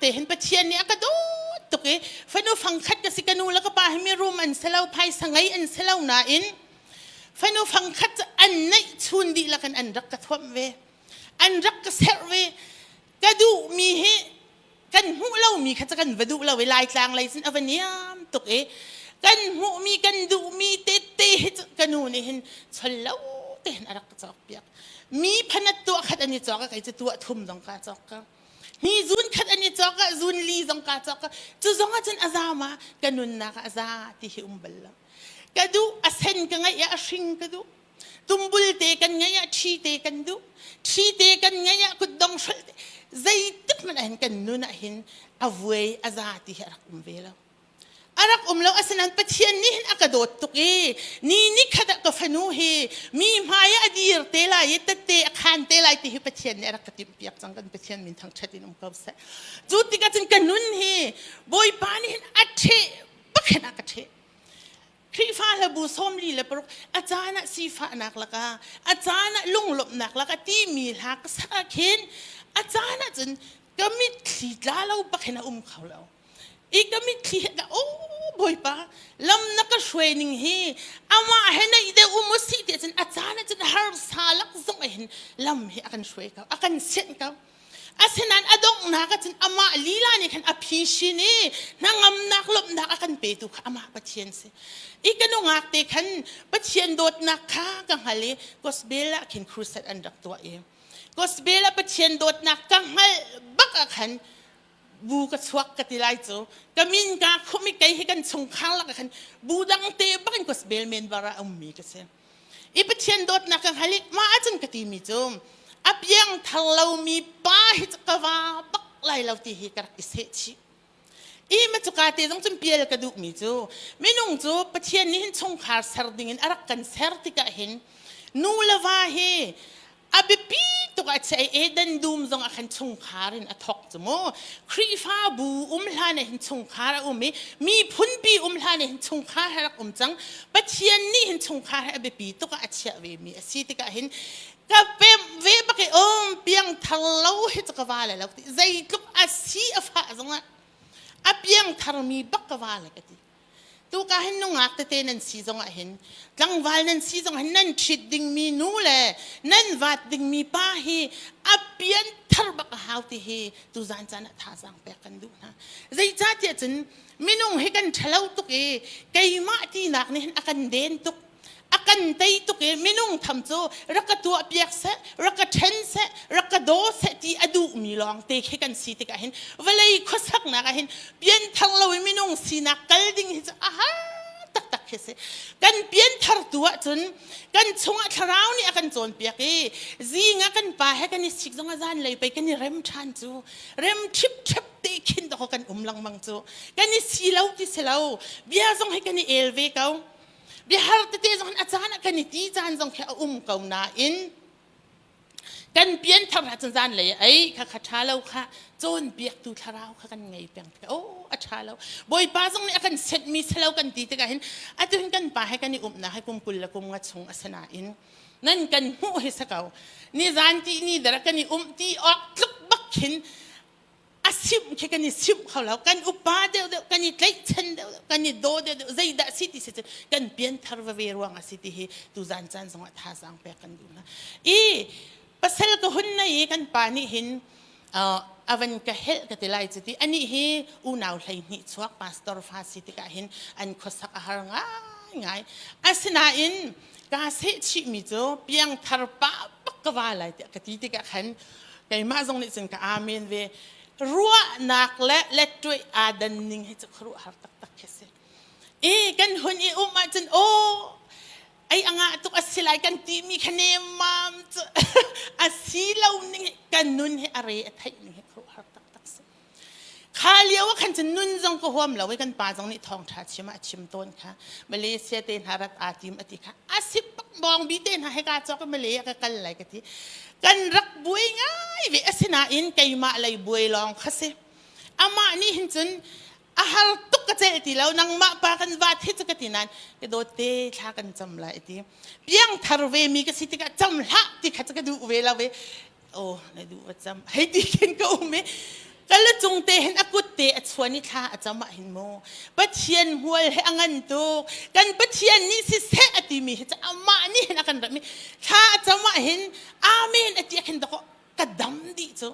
te hin Pathian nih a ka dawt tuk i fanu fangkhat ka si ka nu le ka pa hi mirum an si lo phaisa ngei an si lo nain fanu fangkhat cu an neih chun dihlak in an rak ka thuamh ve an rak ka serh ve ka duhmi hi kan hmuh lomi kha cu kan va duh lo i Laitlang lei cun a va niam tuk i kan hmuhmi kan duhmi tete hi cu ka nu nih hin chol lo te hin a rak ka cawk piak mi phanat tuah khat an i cawk a kei cu tuah thum zong ka cawk ka ni zun khat an i cawk ah zun li zong ka cawk ka cu zong ah cun a za ma ka nunnak ah a za ti hi um bal lo ka duh a sen ka ngaih ah a hring ka duh Tumbul te kan ngeih ah ṭhi te kan duh. Ṭhi te kan ngeih ah kutdong hrolh te zeitik hmanh ah hin kan nun ah hin a vuai a za ti hi a rak um ve lo. A rak um lo asinain Pathian nih hin a ka dawt tuk i ni ni khat ah ka fanu hi mi hmai ah a dir te lai i tette a khan te lai ti hi Pathian nih a rak ka timhpiak cang kan Pathian min thangṭhat in um ko seh. Cu tikah cun ka nun hi Bawipa nih hin a ṭheh bak hin a ka ṭheh. Khrihfa hlabu 46 a caan ah sifahnak lakah a caan ah lunglawmhnak lakah timi hla ka sak ah khin a caan ah cun ka mitthli tla lo bak hin a um kho lo i ka mitthli he o bawipa lam na ka hruai ning hi amah he naih deuh um usih ti cun a caan ah cun harsa lak zong ah hin lam hi a kan hruai ko a kan sianh ko Asinain a donghnak ah cun amah lila nih khan a phishin i hnangamnak lawmhnak a kan petu kha amah Pathian si. I ka nungak te khan Pathian dawtnak kha ka hngal i gospel ah khin crusade an rak tuah i gospel ah Pathian dawtnak ka hngalh bak ah khan bu ka chuak ka ti lai cu ka min ka khum i kei hi kan chungkhar lak ah khan bu dang te bak in gospel member ah a ummi ka si. I Pathian dawtnak ka hngal i mah ahcun ka timi cu a piangthar lomi pa hi cu ka va bak lai lo ti hi ka rak i seh chih. I ma cuka te zong cun pial ka duhmi cu minung cu Pathian nih hin chungkhar ser dingin a rak kan ser tikah hin nu le va hi a biapi tuk ah chiah i Eden dum zong ah khan chungkhar in a thawk cu mu Khrihfabu um hlan ah hin chungkhar a um i miphunpi um hlan ah hin chungkhar a rak um cang Pathian nih hin chungkhar hi a biapi tuk ah a chiah ve mi a si tikah hin ka pemh ve bak i um piangthar lo hi cu ka va le lo ti zeitluk a si a fah zongah a piangthar mi bak ka va le ka ti Tuka hin nungak tete nan si zongah hin tlangval nan si zongah hin nan ṭhit dingmi nu le nan vat dingmi pa hi a pian thar bak a hau ti hi tuzan caan ah thazaang pek kan duh hna. Zeicahtiah cun minung hi kan ṭhalo tuk i keimah tinak nih hin a kan den tuk. A kan tei tuk i minung tham cu rak ka tuah piak seh, rak ka ṭhen seh, rak ka daw seh ti a duhmi lawng te khi kan si tikah hin vawlei khuasaknak ah hin pianthar lo i minung sinak kal ding hi cu a har taktak khi si. Kan pianthar tu ahcun kan chungah thlarau nih a kan cawnpiak i zing ah kan pa he kan i sik zong ah zanlei pei kan i rem ṭhan cu rem ṭhipṭhep te khin dawkaw kan um lengmang cu kan i si lo ti si lo bia zong hi kan i el ve ko. Biahar tete zong a caan ah kan i ti caan zong khi a um ko nain kan pianthar ahcun zanlei ei kha kha ṭha lo kha cawnpiaktu thlarau kha kan ngei peng tikah oh a ṭha lo bawipa zong nih a kan senhmi si lo kan ti tikah hin atu hin kan pa he kan i umnak hi kum 20 le kum nga chung a si nain nan kan hmuh hi si ko ni zan ti ni dara kan i um ti awk tluk bak khin a simh khi kan i simh kho lo kan upa deuh deuh kan i tlaihchan deuh deuh kan i daw deuh deuh zeidah si ti si cu kan pianthar veve ruang a si ti hi tuzan caan zongah thazaang pek kan duh hna i pasal ka hun nei i kan pa nih hin avan ka helh ka ti lai cu ti anih hi unau 12 chuak pastor fa si tikah hin an khuasak a har ngai ngai asinain ka seh chihmi cu piangthar pa bak ka va lai tiah ka ti tikah khan keimah zong nih cun ka amen ve ruahnak le lettuai aa dan ning hi cu khuaruahhar taktak khi si i kan hun i um ahcun aw ei a ngah tuk a si lai kan timi kha nemmam cu a si lo ning hi kan nun hi a re a theih ning hi khuaruahhar taktak si Kha lio ah khan cun nun zong ka huam lo i kan pa zong nih thawngṭha chim ah a chim tawn kha Malaysia te hna rat aa tim a ti kha a si bak bawngbi te hna hika cawk i Malay ah ka kal lai ka ti kan rak buai ngai ve asinain keimah lei buai lawng kha si amah nih hin cun a har tuk ka celh ti lo nangmah pa kan vat hi cu ka ti nain ka dawt te thla kan cam lai a ti piangthar ve mi ka si tikah cam hlah ti kha cu ka duh ve lo ve oh na duh va cam hei ti khin ka um i. Ka lucung te hin a kut te a chuan i thla a cam ah hin mu Pathian hmual he a ngan tuk. Kan Pathian nih siseh a timi hi cu amah nih hin a kan ratmi thla a cam ah hin amen a ti ah khin dakaw ka dam dih cu.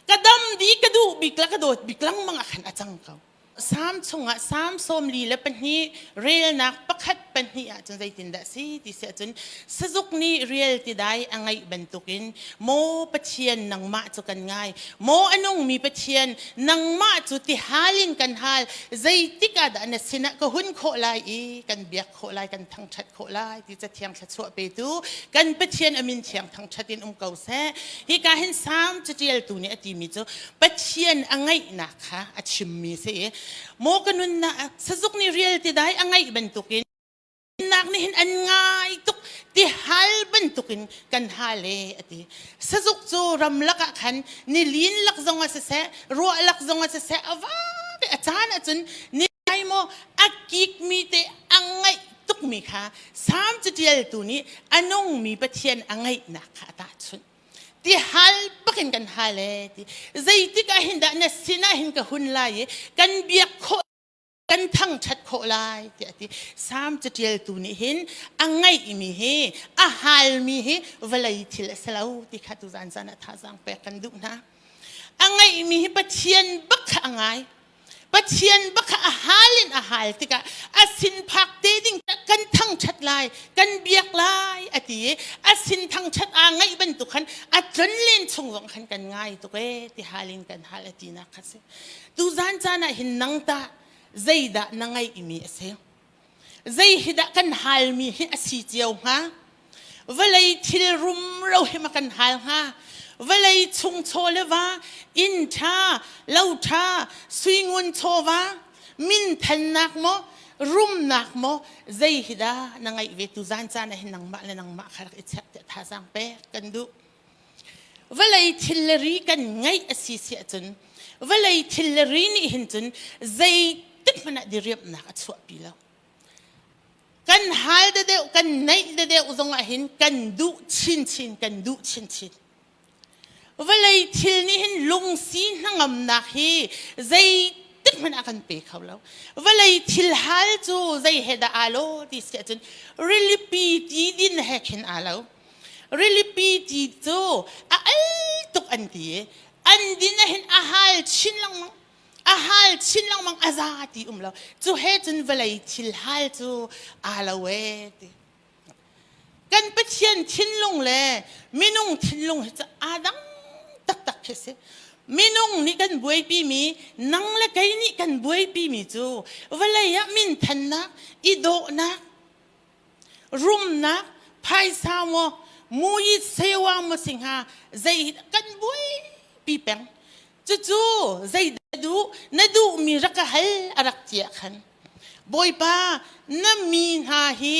Ka dam dih ka duh bik la ka dawt bik lengmang ah khan a cang ko. Salm chungah Salm 42 relnak pakhat pahnih ahcun zeitindah a si ti si ahcun sazuk nih rial tidai a ngaih bantukin maw Pathian nangmah cu kan ngai maw a nungmi Pathian nangmah cu tihal in kan hal zeitik ah dah na sinah ka hun khawh lai i kan biak khawh lai kan thangṭhat khawh lai ti cathiang thluachuah petu kan Pathian a min thiang thangṭhat in um ko seh hika hin Salm caṭialtu nih a timi cu Pathian a ngaihnak kha a chimmi si i maw ka nunnak sazuk nih rial ti dai a ngaih bantukin nak nih hin an ngai tuk ti hal bantukin kan hal e a ti sazuk cu ramlak ah khan nilin lak zong ah siseh ruah lak zong ah siseh a va a caan ahcun ni ai maw a kikmi te a ngaih tukmi kha Salm catialtu nih a nungmi Pathian a ngaihnak kha a tahchunh ti hal bakin kan hal e ti zeitik ah hin dah na sinah hin ka hun lai i kan biak khawh kan thangṭhat khawh lai tiah a ti Salm catialtu nih hin a ngaihmi hi a halmi hi vawlei thil a si lo ti kha tuzan zan ah thazaang pek kan duh hna a ngaihmi hi Pathian bak kha a ngai Pathian bak kha a hal in a hal tikah a sin phak te ding kan thangṭhat lai kan biak lai a ti i a sin thangṭhat aa ngaih bantuk khan a tlon len chung zong khan kan ngai tuk ee ti hal in kan hal a tinak kha si tuzan caan ah hin nang tah zeidah na ngaihmi a si Zei hi dah kan halmi hi a si cio hnga? Vawlei thil rumro hi ma kan hal hnga? Vawlei chung chaw le va, inn ṭha, lo ṭha, suingun chawva, minthannak maw, rumnak maw, zei hi dah na ngaih ve tu zan caan ah hin nangmah le nangmah kha rak i check tiah thazaang pek kan duh. Vawlei thil le ri kan ngaih a si si ahcun vawlei thil le ri nih hin cun zeitik hmanh ah diriamhnak a chuahpi lo. Kan hal deuh, kan neih deuh zong ah hin kan duh chinchin, kan duh chinchin. Vawlei thil nih hin lungsi hnangamnak hi zeitik hmanh ah kan pe kho lo. Vawlei thil hal cu zei he dah aa lo ti si ahcun rilipi ti din he khin aa lo. Rilipi ti cu a al tuk an ti i an din ahhin a hal chin lengmang a hal chin lengmang a za ti um lo cu he cun vawlei thil hal cu aa lo ee ti kan Pathian thinlung le minung thinlung hi cu aa dang taktak khi si minung nih kan buaipi mi nang le kei nih kan buaipi mi cu vawlei ah minthannak i dawhnak rumnak phaisa maw mui sewa maw si hnga zei kan buaipi peng cucu zei duh na duhmi rak ka hal a rak ti ah khan Bawipa na mi hna hi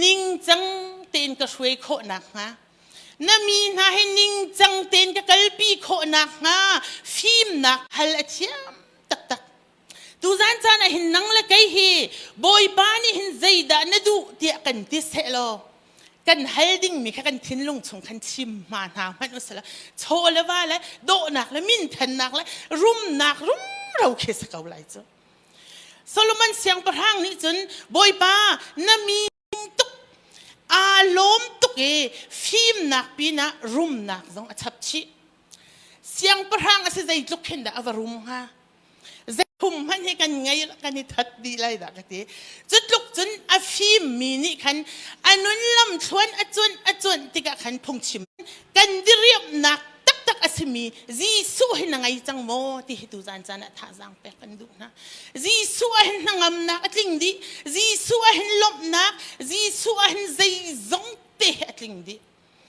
ningcang tein ka hruai khawh nakhnga na mi hna hi ningcang tein ka kalpi khawh nakhnga fimnak hal a thiam taktak Tuzan caan ah hin nang le kei hi Bawipa nih hin zeidah na duh tiah kan ti sehlaw kan hal dingmi kha kan thinlung chung khan chim hma hna hmanh usila chaw le va le dawhnak le minthannak le rumnak rumro khi si ko lai cu Solomon siangpahrang nih cun Bawipa na mi tuk aa lawm tuk i fimnak pinah rumnak zong a chap chih siangpahrang a si zeitluk khin dah a va rum hnga Zeikhum hmanh hi kan ngei kan i that dih lai dah ka ti. Cutluk cun a fimmi nih khan a nun lamthluan a cuanh a cuanh tikah khan phungchim kan diriamhnak taktak a simi Jesuh hi na ngei cang maw ti hi tuzan caan ah thazaang pek kan duh hna. Jesuh ah hin hnangamnak a tling dih. Jesuh ah hin lawmhnak, Jesuh ah hin zeizong te hi a tling dih.